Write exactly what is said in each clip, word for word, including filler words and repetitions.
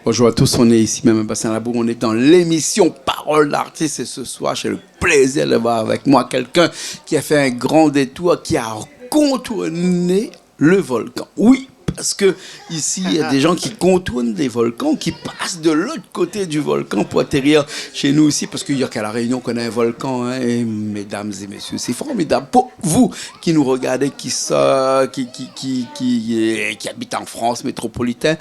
Bonjour à tous, on est ici même à Bassin Labour, on est dans l'émission Parole d'artiste et ce soir j'ai le plaisir d'avoir avec moi quelqu'un qui a fait un grand détour, qui a contourné le volcan. Oui, parce que ici il y a des gens qui contournent des volcans, qui passent de l'autre côté du volcan pour atterrir chez nous ici, parce qu'il y a qu'à La Réunion qu'on a un volcan, hein, et mesdames et messieurs, c'est formidable. Pour vous qui nous regardez, qui, sa- qui, qui, qui, qui, euh, qui habitent en France métropolitaine,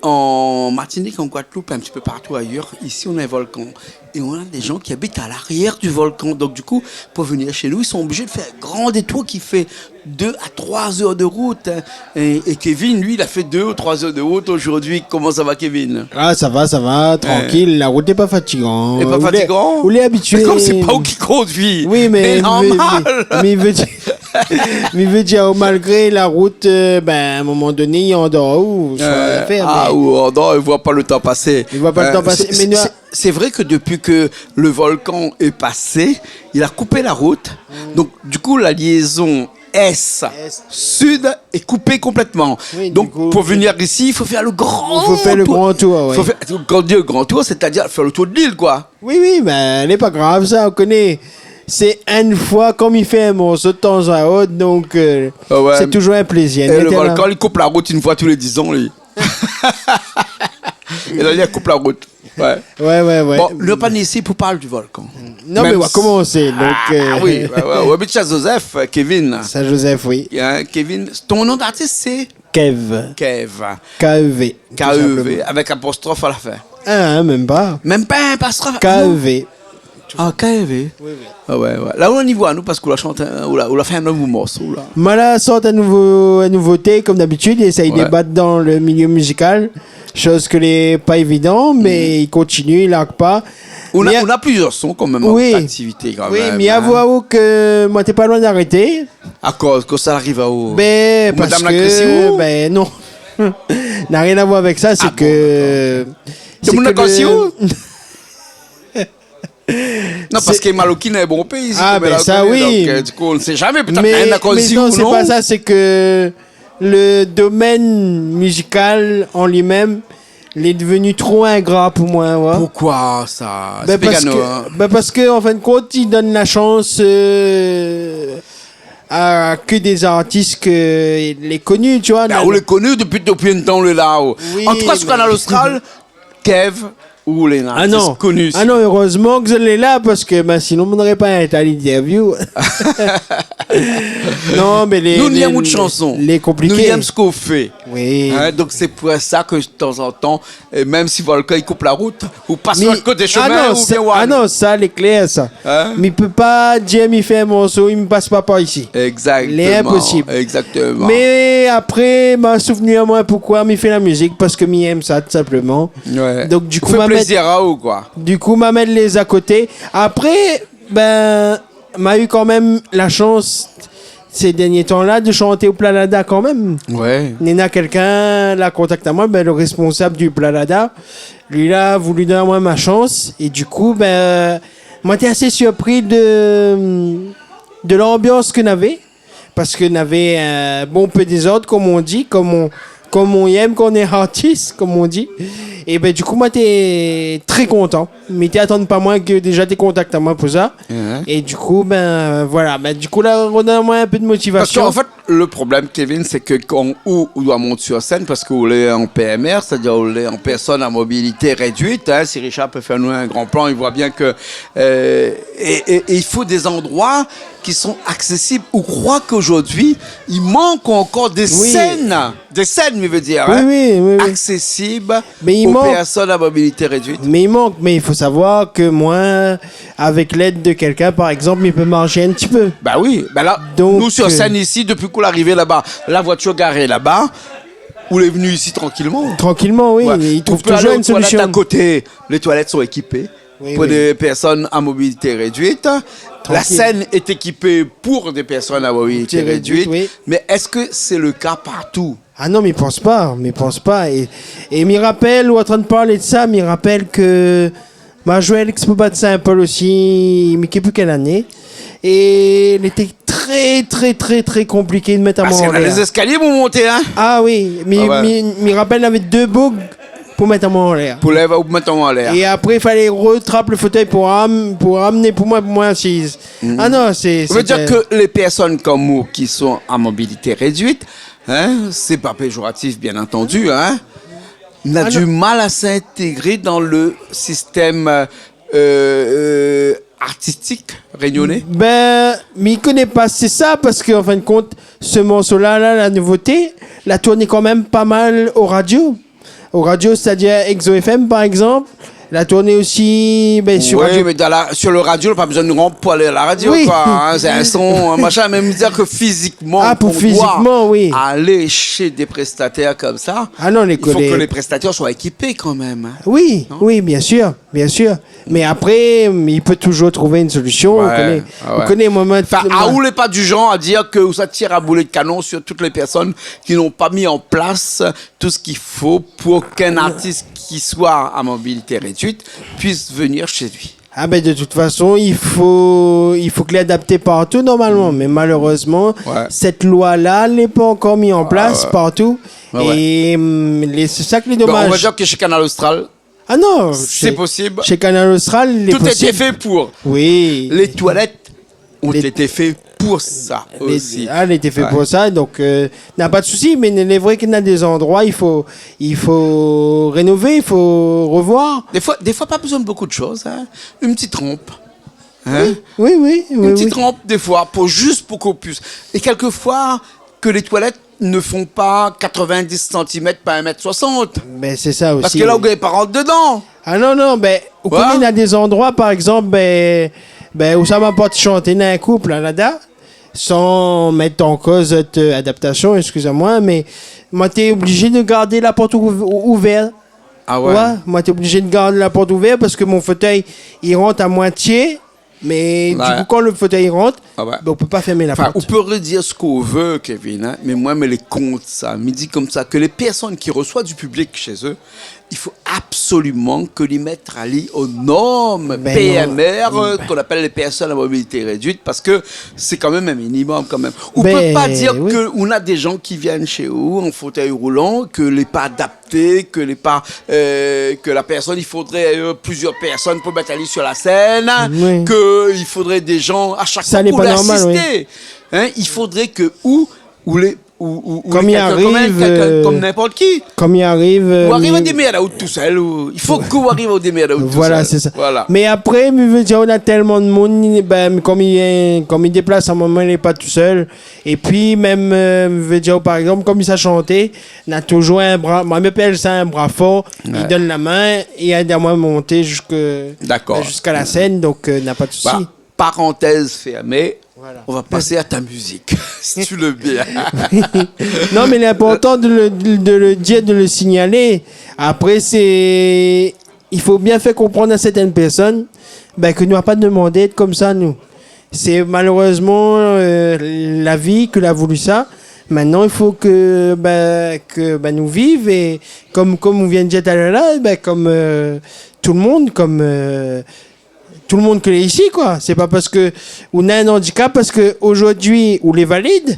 en Martinique, en Guadeloupe, un petit peu partout ailleurs, ici on a un volcan. Et on a des gens qui habitent à l'arrière du volcan. Donc du coup, pour venir chez nous, ils sont obligés de faire un grand détour qui fait deux à trois heures de route, hein. Et, et Kevin, lui, il a fait deux ou trois heures de route aujourd'hui. Comment ça va, Kevin ? Ah, sa va, sa va, trankil. La rout lé pa fatigan. Lé pa fatigan ? Ou lé abitié. Mé kom sé pa ou ki kondui. Oui, mé, mé normal. Mé, mé, mé vé dir, mé vé dir, malgré la rout, euh, bin, à un moment donné, i andor ou, soi, euh, afèr, ah, mé ou andor, i voi pa le tan pasé. I voi pa le tan pasé, mé nou, sé, sé vré ke dopi ke le volcan est passé, il a coupé la route. Donc, du coup, la liaison est, sud est coupée complètement. Oui, du coup, pour venir ici, il faut faire le grand tour. I fo fé le gran tour, oui. Fo fé, kan i di le grand tour, c'est-à-dire faire le tour de l'île, quoi. Oui, oui, bin, lé pa grav, sa, ou koné. Sé inn foi, kom i fé in morso de tan a ot, donk, euh, sé toujour in plézir. Ah ouais. É le volcan, li koup la rout inn foi tou lé diz an, li. É la, li koup la rout. Ouais. Ouais, ouais, ouais. Bon, nou lé pa ni isi pou parl du volcan. Non, mé nou va komansé, donk, ah, euh, oui, ouais, ouais. Ou abit Saint-Joseph, euh, Kevin. Saint-Joseph, oui. Hein, Kevin, ton nom d'artiste, c'est ? Kev. Kev. K E V, tout simplement. K E V, avec apostrophe à la fin. Ah, hein, même pas. Même pas un apostrophe. K E V. Ah, K E V. Oui, oui. Ah ouais, ouais. La ou la ni voi anou, paske ou la shant, hein, ou la, ou la fé in nouvo morso, la. Moin la sort in nouvo, in nouvoté, kom d'abitid, éséy débat dan le milié mizikal, shoz ke lé pa évidan, mé i kontinié, i larg pa. Ou na, ou na plizièr son kan mèm an aktivité, kan mèm, hein. Oui, mé avoué ke moin té pa loin d'arété. Akoz, kosa la ariv aou ? Bin, madam la agrésé aou ? Bin, non. Na rien à voir avec ça, c'est que, ah bon, d'accord. Sé ke le, non, paske Maloki lé in bon péi, ah, bin, sa, oui. Donk, euh, du coup, on ne sait jamais, peut-être, mé, mé non, sé pa sa, sé ke le domèn mizikal an li-mèm, lé devenu tro ingra pou moin, ouais. Pourquoi ça ? Bin, paske, bin, paske, an fin de kont, i donn la shans, euh, a ke dé zartis ke lé koni, tu vois. Bin, ou lé koni dopi, dopi in tan, ou lé la, ou. Oui, mé an tou ka, su Kanal Austral, Kev, ou lé in artis koni isi. Ah non, erezman ke zot lé la, paske, bin, sinon, moin noré pa in tal interview. Non, mé lé, nou, nou lé, yèm out shanson, lé konpliké. Nou yèm sak ou fé. Oui. Hein, donk sé pou sa ke, de tan zan tan, é mèm si volkan i koup la rout, ou pas a koté shomin, ah non, sa, ou bien, ah non, sa lé klèr, sa. Hein ? Mi pé pa dir mi fé in morso, mi pas pa par isi. Exactement. Lé inposib. Exactement. Mé apré, ma souvni amoin poukoué mi fé la mizik, paske mi yèm sa, tou sinpleman. Ouais. Donk, du kou, ma mèt, fé plézir aou, koi. Du kou, ma mèt lé zé a koté. Apré, bin, ma u kan mèm la shans, sé dernié tan-la, de shanté o Planada kan mèm. Ouais. Néna kèlkin la kontakt amoin, bin, le responsab du Planada, li la voulu donn amoin ma shans. É du kou, bin, moin té asé sirpri de, de lanbians ke navé. Paske navé, euh, in bon pé dézord, kom on di, kom on, kom on yèm kan on lé artis, kom on di. É bin, du kou, moin té tré kontan. Mi té atann pa moin ke déza té kontakt amoin pou sa. Mhm. É du kou, bin, voilà. Bin, du kou, la, ou donn amoin in pé de motivasion. Paske an fèt, le problèm, Kevin, sé ke kan ou, ou doi mont su sèn, paske ou lé an P M R, sétadir ou lé an pèrsone a mobilité réduit, hein, si Richard pé fé anou in gran plan, i voi bien ke, euh, é, é, é i fo dé zandroi ki sont accessibles. Ou kroi k'aujourdui, i mank ankor dé sèn, dé sèn, mi vé dir, hein, accessibles aux personnes à mobilité réduite. Oui, oui, oui. Mé i mank, mé i fo savoir ke moin, avèk lèd de kèlkin, par égzanp, mi pé marsh in ti pé. Ba oui, ba la, donk, nou, su sèn isi, dopi k'ou la arivé laba, la voitir garé laba, ou lé vni isi trankilman. Trankilman, oui, i trouv toujour in solision. Ou pé alé aux toilettes à côté, les toilettes sont équipées. Oui, oui. Pour des personnes à mobilité réduite. Trankil. La scène est équipée pour des personnes à mobilité réduite. Mobilité réduite, oui. Mais est-ce que c'est le cas partout ? Ah non, mi pans pa, mi pans pa. É, é mi rapèl, ou antrinn parl de sa, mi rapèl ke ma zoué Expo Bad Saint-Paul osi, mi ké pi kèl ané. É lété tré, tré, tré, tré konpliké de mèt amoin anlèr. Paske na lé zéskalié pou monté, hein ? Ah oui, mi, mi, mi rapèl, navé dé boug pou mèt amoin anlèr. Pou lèv ou mèt amoin anlèr. É apré, falé retrap le fotèy pou ram-, pou ramné pou moin, pou moin asiz. Ah non, sé, sé... Sa i vé dir ke lé pèrsone konm ou ki lé an mobilité réduit, in, sé pa péjoratif, bien antandi, in, na di mal a s'intégré dan le sistèm, eu, eu, artistik rényoné. Bin, mi koné pa si sé sa, parske an fin de kont, se morso-la, la, la nouvoté, la tourné kanmèm pa mal o radio. O radio, sétadir Exo F M, par égzanp, la tourné osi, bin, si radio. Oui, mé dan la, si le radio, pa bezoin nou rann pou alé a la radio, koi, in, sé in son, in, machin, mé mi vé dir ke fizikman, pou fizikman, oui, alé shé dé préstatèr konmsa, i fo ke lé préstatèr soi ékipé kanmèm, in. Oui, non ? Oui, bien sir, bien sir. Mé apré, i pé touzour trouv in solision, ou koné. Ou koné, moin, moin, anfin, moin, ou lé pa du janr a dir ke ou sa tir a boulé de kanon sur tout lé pèrsone ki n'ont pa mi an plas tout sak i fo pou okin artis ki soi a mobilité réduit puis venir shé li. Ah bin, de tout fason, i fo, i fo ke lé adapté partou normalman. Mé malerezman, sèt loi-la lé pa ankor mi an plas partou. É, hum, lé, sé sa ke lé domaz. Bon, on va dire que chez Kanal Austral, Ah non, sé posib. Shé Kanal Austral, tout a été fait pour. Oui. Les toilettes ont été faites pour ça aussi. Ah, lété fé pou sa, donk, eu, na pa de sousi, mé lé vré ke na dé zandroi, i fo, i fo rénové, i fo revoir. Défoi, défoi, pa bezoin de bokou de shoz, in. Une petite rampe. In ? Oui, oui, oui. Une petite rampe, défoi, pou, zis pou k'ou puis. É kèlkefoi, ke lé toilèt ne fon pa katrovin-dis santimèt par in mèt soisant. Bin, sé sa osi. Parske la, ou gingn pa rant dedan. Ah non, non, bin, ou koné, na dé zandroi, par égzanp, bin, bin, ousa ma port shanté, na in koup, la, lada, san mèt an koz zot, eu, adaptasion, eskiz amoin, mé moin té oblizé de gard la port ouv-, ouvèr. Ah ouais ? Ouais, moin té oblizé de gard la port ouvèr parske mon fotèy, i rant a moitié, mé du kou, kan le fotèy i rant, bin, ou pé pa fèrm la port. Anfin, ou pé redir sak ou vé, Kevin, in, mé moin, mi lé kont sa. Mi di konmsa ke lé pèrsone ki resoi du piblik shé zot, i fo absoliman ke li mèt ali o norm P M R, eu, k'on apèl lé pèrsone a mobilité réduit, parske sé kanmèm in minimum, kanmèm. Ou pé pa dir ke ou na dé jan ki vien shé ou an fotèy roulan, ke lé pa adapté, ke lé pa, eu, ke la pèrsone, i fodré, eu, plizièr pèrsone pou mèt ali sur la sèn, ke i fodré dé jan a shak foi pou asisté. Sa lé pa normal, oui. In, i fodré ke ou, ou lé, ou, ou, ou lé kèlkin konm in, kèlkin konm ninport ki. Kom i ariv, eu, ou ariv a démèrd aou tousèl, ou, i fo ke ou ariv a démèrd aou tousèl. Voilà, sé sa. Voilà. Mé apré, mi vé dir, na tèlman de moun, bin, kom i, kom i déplas, a in moman, lé pa tousèl. Épi mèm, eu, mi vé dir, par égzanp, kom i sa shanté, na touzour in bra, moin, mi apèl sa in bra for, i donn la min, i èd amoin monté ziska, ziska la sèn, donk, eu, na pa de sousi. Dakor. Bah, parenthèse fermée, on va passer à ta musique, si tu le veux bien. Non, mé lé inportan de le, de le dir, de le signalé. Apré, sé, i fo bien fé konprann a sèrtin pèrsone, bin, ke nou la pa demandé èt konmsa, nou. Sé malerezman, eu, la vi ke la voulu sa. Mintnan, i fo ke, bin, ke, bin, nou viv é kom, kom ou vien de dir talèr la, bin, kom, eu, tout le moun, kom, eu, tout le moun ke lé isi, koi. Sé pa parske ou na in andikap, parske zordi ou lé valid,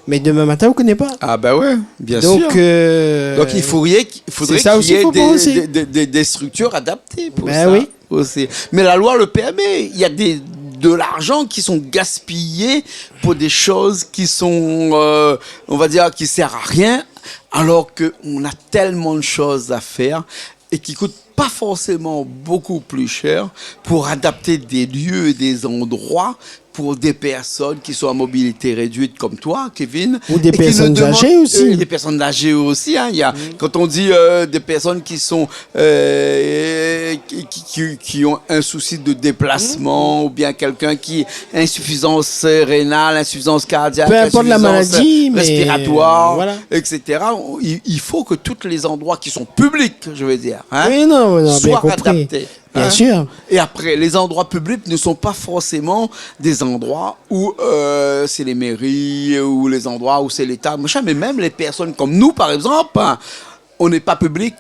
mé demin matin, ou koné pa. Ah bah ouais, bien sûr. Donk, eu, donk, i fodré, i fodré k'i yé dé, dé, dé, dé structures adaptées pou sa osi. Bin oui. Mé la loi le permet. Il y a des, de l'argent qui sont gaspillés pour des choses qui sont, euh, on va dire, qui sert à rien, alors que on a tellement de choses à faire et qui coûtent pas forcément beaucoup plus cher pour adapter des lieux et des endroits pour des personnes qui sont à mobilité réduite comme toi, Kevin, et qui ne demandent, euh, des personnes âgées aussi, hein, il y a, quand on dit, euh, des personnes qui sont, euh, qui, qui, qui, qui ont un souci de déplacement, ou bien quelqu'un qui a insuffisance rénale, insuffisance cardiaque, insuffisance respiratoire, et cetera. Peu importe la maladie, mais, euh, voilà. Il, il faut que tous les endroits qui sont publics, je veux dire, hein, soient adaptés. Oui, non, non, bien compris. Bien sûr. Et après, les endroits publics ne sont pas forcément des endroits où, euh, c'est les mairies ou les endroits où c'est l'État, machin, mais même les personnes comme nous, par exemple, hein, on n'est pas public,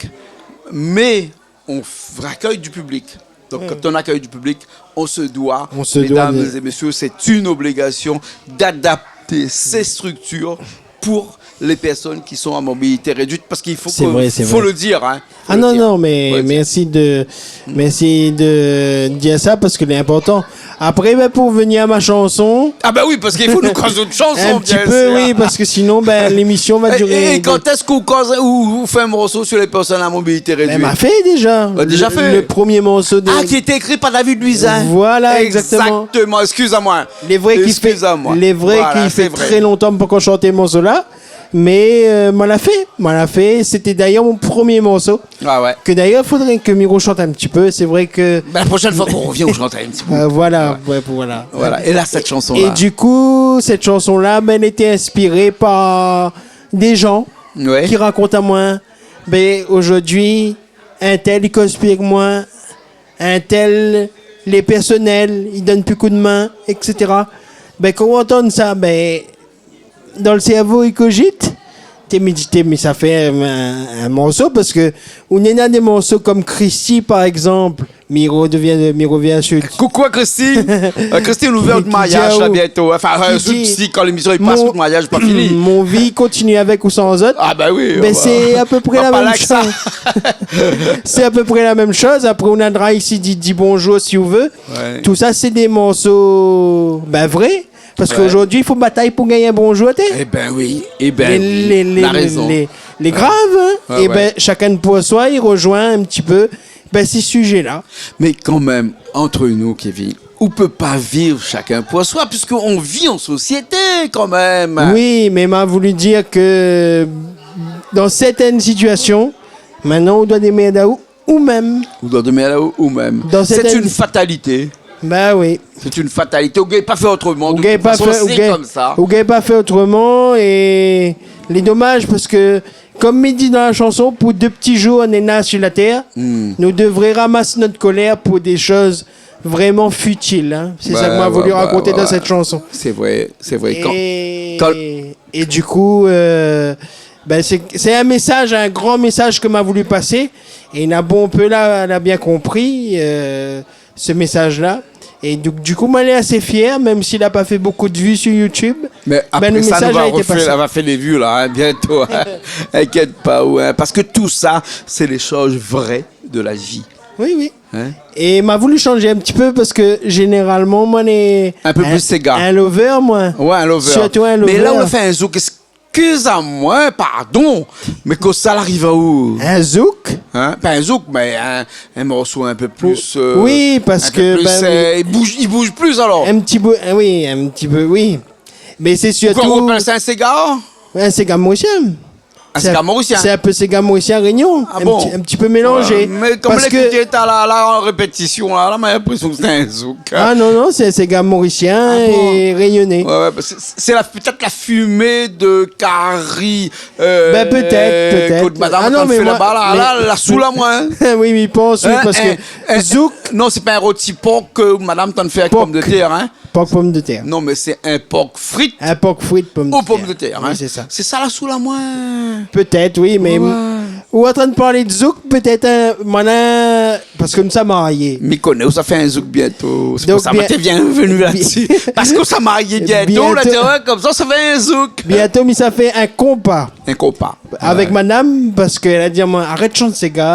mais on f-, accueille du public. Donc, quand on accueille du public, on se doit, mesdames et messieurs, c'est une obligation d'adapter ces structures pour les personnes qui sont à mobilité réduite, parce qu'il faut que, faut le dire, hein. Faut le dire. Ah non, non, mais merci de, merci de dire ça parce que c'est important. Après, ben, pour venir à ma chanson, ah ben oui, parce qu'il faut nous causer une chanson, un petit peu, oui, parce que sinon, ben, l'émission va durer. Et quand est-ce qu'on cause, ou, ou fait un morceau sur les personnes à mobilité réduite ? Ben, m'a fait déjà. Bah, déjà fait. Le premier morceau de... Ah, qui était écrit par David Louisin. Voilà, exactement. Exactement, excuse-moi. Les vrais qui fait, les vrais qui fait très longtemps pour qu'on chante ce morceau-là. Mais, euh, ma la fé, ma la fé, c'était d'ailleurs mon premier morceau. Ah ouais. Que d'ailleurs, faudrait que mi rechante un petit peu. C'est vrai que... Ben, la prochaine fois qu'on revient, on chante un petit peu. Euh, voilà, ouais, voilà. Voilà. Et là, cette chanson-là. Et du coup, cette chanson-là, ben, elle était inspirée par des gens qui racontent à moi, ben, aujourd'hui, un tel, il conspire avec moi, un tel, les personnels, il donne plus coup de main, et cetera. Ben, kan ou antann sa, ben, dan le sèrvo i kozit, té médité, mé sa fé in, in, in morso, parske ou néna dé morso konm Christy, par égzanp, mi rovien, mi rovien sur... Coucou à Christy. Euh, Christy, nou vé out mariaz la bientôt. Enfin, euh, si, kan lémisyon i pas, out mariaz pa fini. Mon vi i kontinié avèk ou san zot. Ah ben oui. Mé sé apépré la mèm shoz. Sé apépré la mèm shoz. Apré, ou néna Dra isi, di, di bonjour si ou vé. Ouais. Tout sa, sé dé morso, ben, vré. Parske zordi, i fo batay pou gingn in bonjour, té. Eh ben oui, eh ben oui, la rézon. Lé, lé, lé grav, hein. Ouais, ouais. Eh ben, chacun pour soi, i rozoin in ti pé, ben, sé sujé-la. Mais quand même, entre nous, Kevin, on peut pas vivre chacun pour soi, puisqu'on vit en société quand même. Oui, mé ma voulu dir ke dan sèrtin sitiasion, mintnan, ou doi démèrd aou ou mèm. Ou doi démèrd aou ou mèm. C'est une fatalité. Ben oui. C'est une fatalité. Ou gingn pa fé otroman. Ou gingn pa fé otroman, é lé domaz parske, konm mi di dan la shanson, pou dé pti zour néna sur la tèr, nou devré ramas nout kolèr pou dé shoz vréman fitil, hein. Sé sa ke ma voulu rakont dan sèt shanson. Sé vré, sé vré. É, é du kou, euh, ben, sé, sé in mésaz, in gran mésaz ke ma voulu pasé. É néna bonpé la, la bien konpri, euh, se mésaz-la. É donk, du kou, moin lé asé fièr, mèm si la pa fé bonpé de vu sur YouTube. Mé ben, apré sa, nou va fé dé vu la, hein, bientôt, hein. Inkièt pa ou, hein, parske tout sa, sé dé shoz vré de la vi. Oui, oui. Hein ? É ma voulu shanjé in ti pé parske zénéralman, moin lé in pé pli séga. In lover, moin. Ouais, in lover. Sirtou in lover. Mé la, ou la fé in zouk. Eskiz amoin, pardon, mé kosa la ariv aou ? In zouk ? Hein ? Pa in zouk, mé in, in morso in pé pli, euh, oui, parske, ben, euh, i bouz, i bouz pli alor. In ti pé, euh, oui, in ti pé, oui. Mé sé sirtou... Ou apèl sa in séga ? In séga morisien. In séga morisien. Sé in pé séga morisien Rényon. Ah bon ? In ti, in ti pé mélanzé. Ouais, mé konm lé kité talèr la, an répétision la, la, ma linprésion ke sé in zouk. Ah non, non, sé, sé séga morisien é rényoné. Ah bon ? Ouais, ouais, bah, sé, sé la, pétèt la fimé de kari, euh, ben, pétèt, pétèt. Ke madam la fé laba la, la, la soul amoin, hein. Oui, mi pans, oui, parske zouk, non, sé pa in roti por ke madam la fé avèk pomdetèr, hein. Por pomdetèr. Non, mé sé in por frit. In por frit pomdetèr. O pomdetèr, hein. Oui, sé sa. Sé sa la soul amoin. Pétèt, oui, mé ou antrinn parl de zouk, pétèt, hein, moin la, parske nou sa marié. Mi koné ou sa fé in zouk bientôt. Sé pou sa ma té vien vni la dsi. Parske ou sa marié bientôt, la, té di, ouais, konmsa, sa fé in zouk. Bientôt, mi sa fé in konpa. In konpa. Avèk madam, parske èl la di amoin, arèt shant séga.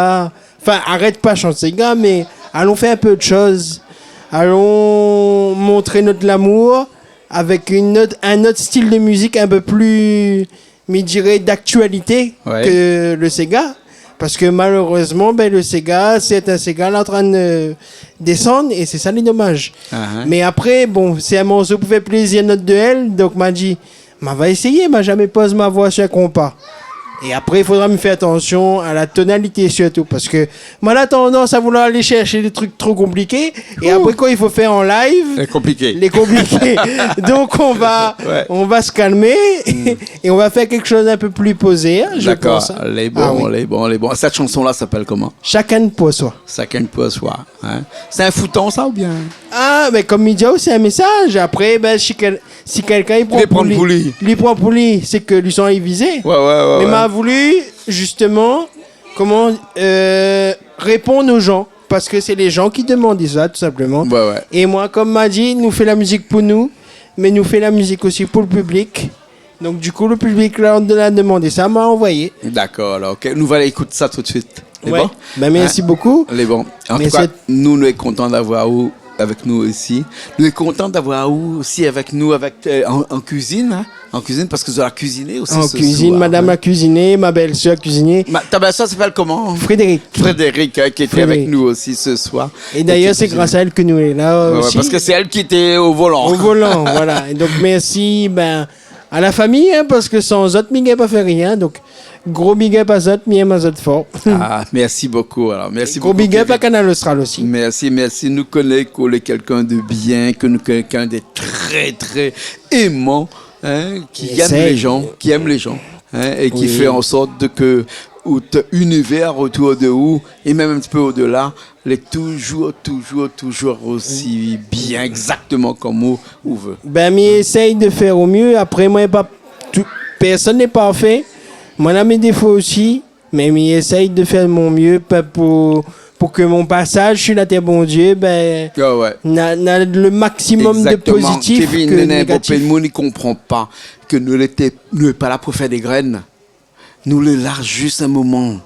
Anfin, arèt pa shant séga, mé alon fé in pé ot shoz. Alon montr nout lamour avèk in ot, in ot stil de mizik in pé pli, mi diré, d'aktialité ke le séga. Parske malérezman, ben, le séga, sèrtin séga la antrinn désann é sé sa lé domaz. Ah, hein. Mé apré, bon, sé in morso pou fé plézir nout de èl, donk ma di, ma va éséyé, ma zamé poz ma voi sur in konpa. É apré, i fodra mi fé atansion a la tonalité sirtou, parske moin la tandans a vouloir alé shèrsh dé trik tro konpliké, é apré, kan i fo fé an live, lé konpliké. Donk, nou va, nou va se kalmé é nou va fé kékshoz in pé pli pozé, hein, mi pans, hein. Dakor, lé bon, lé bon, lé bon. Sèt shanson-la i apèl koman ? Chacun pour soi. Chacun pour soi, hein. Sé in foutan, sa, oubien ? Ah, mé konm mi di aou, sé in mésaz. Apré, ben, si kèl-, si kèlkin i pran pou li, li pran pou li, sé ke li san i vizé. Ouais, ouais, ouais. Mé ma voulu, zistoman, koman, euh, réponn o jan, parske sé lé jan ki domann sa, tou sinploman. Ouais, ouais. É moin, konm ma di, nou fé la mizik pou nou, mé nou fé la mizik osi pou le piblik. Donk, du kou, le piblik la, la demandé sa, ma anvoyé. Dakor, alor, OK. Nou va alé ékout sa tout suit. Lé bon ? Bin, mèrsi bokou. Lé bon. An tou ka, nou, nou lé kontan d'avoir ou avèk nou osi. Nou lé kontan d'avoir ou osi avèk nou, avèk, euh, an, an kuizine, in. An kuizine, parske zot la kuiziné osi se soir, in. An kuizine, madam la kuiziné, ma bèl-sèr la kuiziné. Ma, ta bèl-sèr i apèl koman ? Frédéric. Frédéric, in, ki lété avèk nou osi se soir. É dayèr, sé gras a èl ke nou lé la osi. Wé, wé, parske sé èl ki lété o volan. O volan, voilà. É donk, mèrsi, bin, a la famiy, in, parske san zot, mi gingn pa fé rien. Donk, gro big up a zot, mi èm azot for. Ah, mèrsi bokou, alor. Mèrsi bokou, Kevin. Gro big up a Kanal Austral osi. Mèrsi, mèrsi. Nou koné ke ou lé kèlkin de bien, ke nou lé kèlkin de trè, trè éman, in, ki èm lé jan, ki èm lé jan, in, é ki fé an sort de ke out inivèr otour de ou, é mèm in ti pé odela, lé toujour, toujour, toujour osi bien, égzaktoman konm ou, ou vé. Bin, mi éséy de fèr o myé. Apré, moin, pa tou, pèrsone lé parfé. Moin néna mé défo osi, mé mi éséy de fèr mon myé, pa pou, pou ke mon pasaz su la tèr Bondié, bin, na, na le maksimòm de pozitif ke négatif. Égzaktoman. Kevin, néna bonpé d'moun i konpran pa ke nou lété, nou lé pa la pou fèr dé grèn. Nou lé la zis in moman.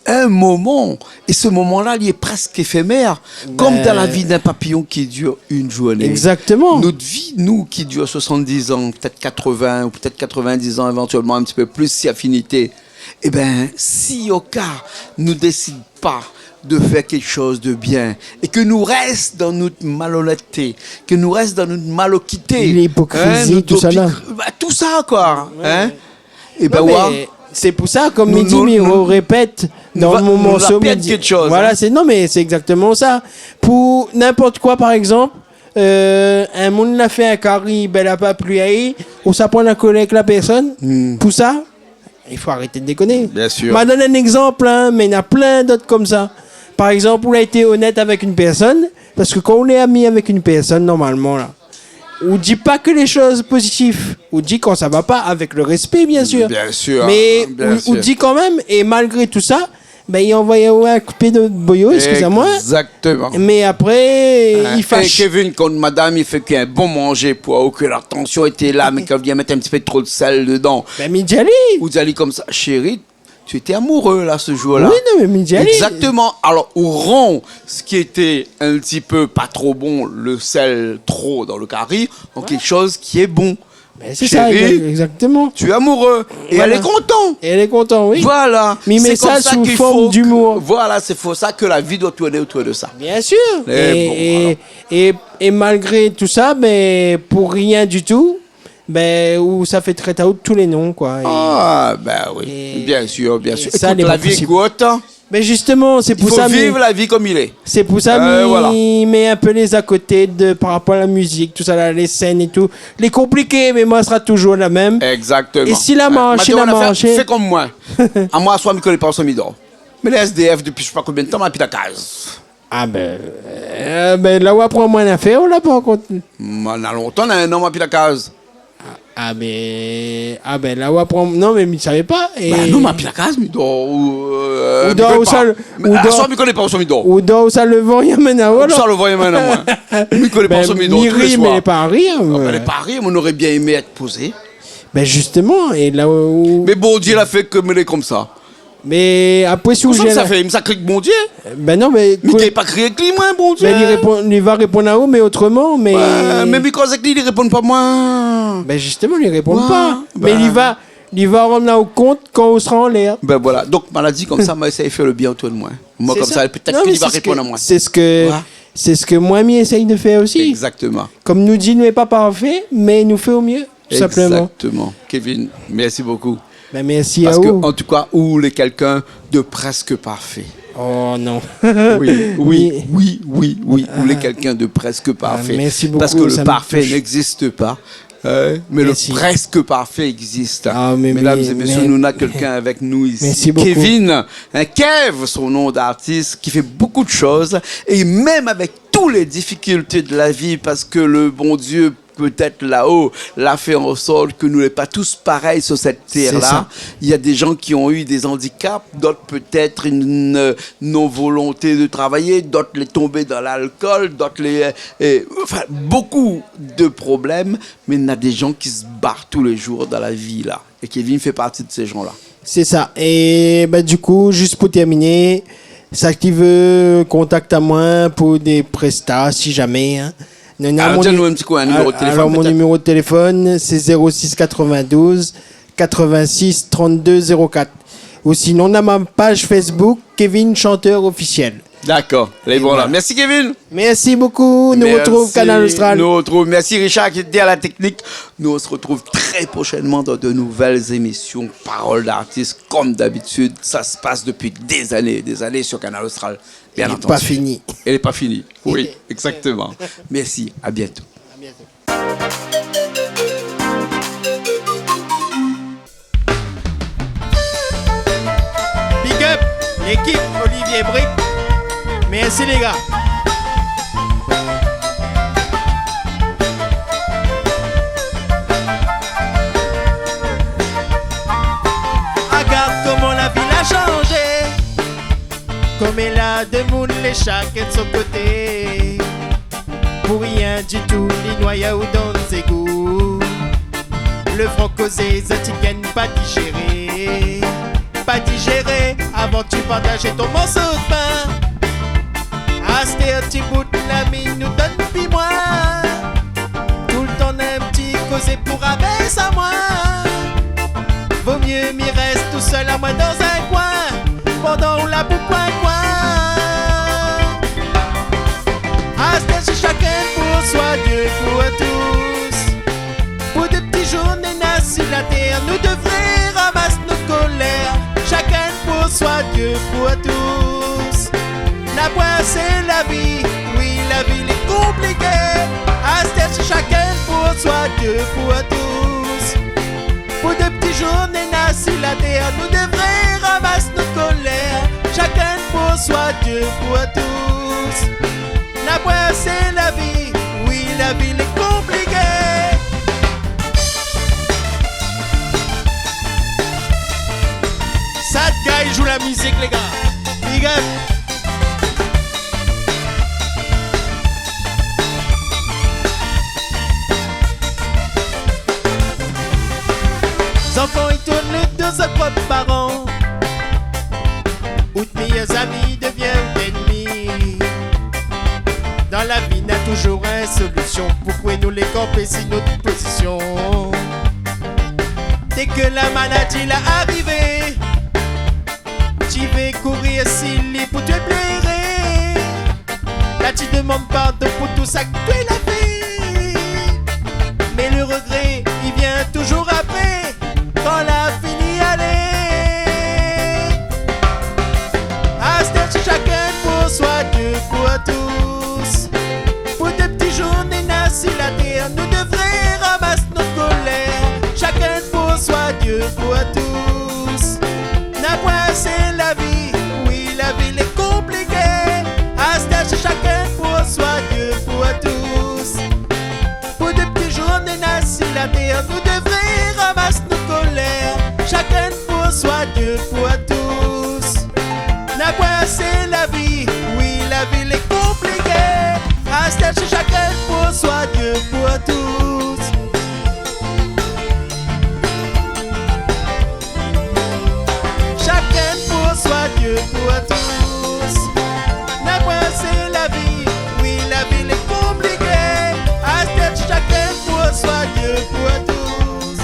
In moman. É se moman-la, li lé prèsk éfémèr. Konm dan la vi d'in papiyon ki dir in zourné. Égzaktoman. Nout vi, nou, ki dir soisant-diz an, pétèt katrovin, ou pétèt katrovin-diz an, évantièlman in ti pé plis, si afinité. Ébin, si o ka nou désid pa de fèr kékshoz de bien, é ke nou rès dan nout malonètté, ke nou rès dan nout malokité, in, nout lipokrizi, tousa la. Ba, tousa, koi, in. Ébin, non, mé sé pou sa, konm mi di, mi répèt, dan mon morso, mi di, voilà, sé, non, mé sé égzaktoman sa. Pou ninport koi, par égzanp, euh, in moun la fé in kari, bin, la pa plu ali, ou sa pran la kolèr èk la pèrsone, pou sa, i fo arété de dékoné. Biensir. Ma donn in égzanp, in, mé néna plin d'ot konmsa. Par égzanp, ou la été onèt avèk in pèrsone, parske kan ou lé ami avèk in pèrsone, normalman, la, ou di pa ke lé shoz pozitif. Ou di kan sa va pa, avèk le rèspé, biensir. Biensir, biensir. Mé ou, ou di kanmèm, é malgré tousa, bin, i anvoy aou in koupé de boyo, ékskiz amoin. Égzaktoman. Mé apré, i fash. É Kevin, kan madam i fé in bon manzé pou ou, ke la tansion lété la, mé ke la vni mèt in ti pé tro de sèl dedan. Bin, mi di ali. Ou di ali konmsa, « Chéri, tu étais amoureux, là, ce jour-là. » Oui, non, mé mi di ali. Égzaktoman. Alor, ou rann sak lété in ti pé pa tro bon, le sèl tro dan le kari, an kékshoz ki lé bon. Bin, sé sa, égzak-, égzaktoman. « Chéri, tu es amoureux. » É èl lé kontan. Voilà. É èl lé kontan, oui. Voilà. Mi mèt sa sou form d'imour. Sé konmsa ke, voilà, sé pou sa ke la vi doi tourné otour de sa. Biensir. Mé é, bon, é, alor. É, é malgré tousa, bin, pou rien ditou, bin, ou sa fé trèt aou tout lé non, koi. É, ah, bin oui. Biensir, biensir. É sa, ékout, la vi lé kourt, in. Bin, zistoman, sé pou sa, i fo viv la vi konm i lé. Sé pou sa, euh, mi, voilà, mèt in pé lé akoté de, par rapor a la mizik, tousa la, lé sèn é tou. Lé konpliké, mé moin, sra toujour la mèm. Égzaktoman. É si la marsh, la marsh. Fé konm moin. Amoin, aswar, mi koné pa ousa mi dor. Mé lé S D F dopi mi koné pa konbien d'tan, ma pi la kaz. Ah bin, euh, bin, la ou aprann amoin in afèr, la, par kont. Moin, na lontan, na in an, ma pi la kaz. Ah, bin, ah, bin, la ou aprann, non, mé mi savé pa. Bin non, ma pi la kaz, mi dor, euh, ou dor ousa, ou dor, aswar, mi koné pa ousa mi dor. Ou dor ousa le van i amenn aou, alor. Ousa le van i amenn amoin. Mi koné pa ousa mi dor, tou lé soir. Bin, mi ri, mé lé pa ri, in. Ah, bin, lé pa ri, moin noré bien émé èt pozé. Bin, zistoman, é la ou... Mé Bondié la fé ke mi lé konmsa. Mé apré, si ou... Kosa mi sa fé ? Mi sa kri èk Bondié ? Bin non, mé... Mi gingn pa kri èk li, moin, Bondié. Mé li répon, li va réponn aou, mé otroman, mé... Wé, mé mi koz èk li, li réponn pa moin. Bin, zistoman, li réponn pa. Wé, bin. Mé li va, li va rann aou kont kan ou sra anlèr. Bin voilà. Donk, maladi konmsa, moin éséy fé le bien otour de moin. Moin, konmsa, pétèt ke li va réponn amoin. Sé sa. Non, mé sé sak, sé sak, sé sak moin, mi éséy de fèr osi. Égzaktoman. Konm nou di, nou lé pa parfé, mé nou fé o myé. Tou sinploman. Égzaktoman. Kevin, mèrsi bokou. Bin, mèrsi aou. Parske, an tou ka, ou lé kèlkin de prèsk parfé. Oh non. Oui, oui, oui, oui, oui. Ou lé kèlkin de prèsk parfé. Ah, mèrsi bokou, sa mi toush. Parske le parfé n'existe pas, in, mé le prèsk parfé existe. Mèrsi. Ah, mé, mé, mé, médam é mésyé, nou na kèlkin avèk nou isi. Mèrsi bokou. Kevin, in, Kev, son non d'artis, ki fé bokou de shoz, é mèm avèk tout lé difikilté de la vi, parske le Bondié pétèt laho, la fé an sort ke nou lé pa tous parèy sur sèt tèr-la. Sé sa. Il y a des gens qui ont eu des handicaps, d'autres peut-être une, euh, non-volonté de travailler, d'autres lé tonbé dan lalkol, d'autres lé, euh, euh, enfin, beaucoup de problèmes, mé néna des gens qui se battent tous les jours dans la vie, la. É Kevin i fé parti de sé jan-la. Sé sa. É, bin, du kou, jis pou tèrminé, sak i vé kontakt amoin pou dé presta, si jamé, in. Alor, di anou in ti kou, in niméro de téléfone, pétèt. Alor, mon niméro de téléfone, sé zéro six quatre-vingt-douze quatre-vingt-six trente-deux zéro quatre. Ou sinon, dan mon paz Facebook, Kevin Chanteur Officiel. Dakor. Lé bon la. É voilà. Mèrsi, Kevin. Mèrsi bokou. Nou artrouv Kanal Austral. Mèrsi. Nou artrouv. Mèrsi, Richard, ki lété a la teknik. Nou, on se retrouve très prochainement dans de nouvelles émissions Parole d'artiste, comme d'habitude. Ça se passe depuis des années, des années sur Kanal Austral, bien entendu. Lé pa fini. Lé pa fini. Oui, exactement. Mèrsi. À bientôt. Big up lékip Olivier Brique. Mèrsi, lé gars. Agard koman la vi la shanzé. Koméla demoun lé shakinn son koté. Pou rien ditou, li noy aou dan zégou. Le fran kozé, zot i gingn pa dizéré. Pa dizéré avan ti partaz ton morso de pin. Astèr ti bout la mi nou donn pi moin. Toultan in ti kozé pou rabès amoin. Vo myé mi rès tousèl amoin dan in koin. Pandan ou la pou koin-koin. Astèr sé shakinn pou soi, Dieu pour tous. Pou dé ti zour néna si la tèr, nou devré ramas nout kolèr. Shakinn pou soi, Dieu pour tous. Na poin sé la vi, oui, la vi lé konpliké. Astèr sé shakinn pou soi, Dieu pour tous. Pou dé ti zour néna si la tèr, nou devré ramas nout kolèr. Shakinn pou soi, Dieu pour tous. Na poin sé la vi, oui, la vi lé konpliké. Sad Guy i zoué la mizik, lé gars. Big up. Zanfan i tourn le do zot prop paran. Out méyèr zami i devien out ènmi. Dan la vi, na touzour in solision. Poukoué nou lé kanpé si nout pozision ? Dé ke la maladi la arivé, ti vé kourir si li pou té pléré. La ti demann pardon pou tou sak té la fé. Mé le regré i vien touzour apré, kan la fini alé. Astèr sé shakinn pou soi, Dieu pour tous. Pou dé ti zour néna si la tèr, nou devré ramas nout kolèr. Shakinn pou soi, Dieu pour tous. Na poin sé la vi, oui, la vi lé konpliké. Astèr sé shakinn pou soi, Dieu pour tous. Pou dé ti zour néna si la tèr, nou devré ramas nout kolèr. Shakinn pou soi, Dieu pour tous. Na poin sé la vi, oui, la vi lé konpliké. Astèr sé shakinn pou soi, Dieu pour tous. Shakinn pou soi, Dieu pour tous. Na poin sé la vi, oui, la vi lé konpliké. Astèr shakinn pou soi, Dieu pour tous.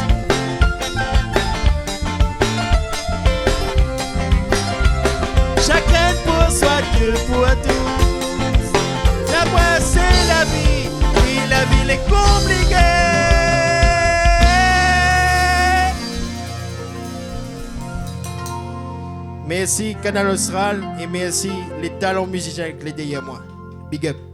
Shakinn pou soi, Dieu pour tous. Na poin sé la vi, oui, la vi lé konpliké. Mèrsi Kanal Austral é mèrsi lé talan mizisien ki lé dèrièr moin. Big up.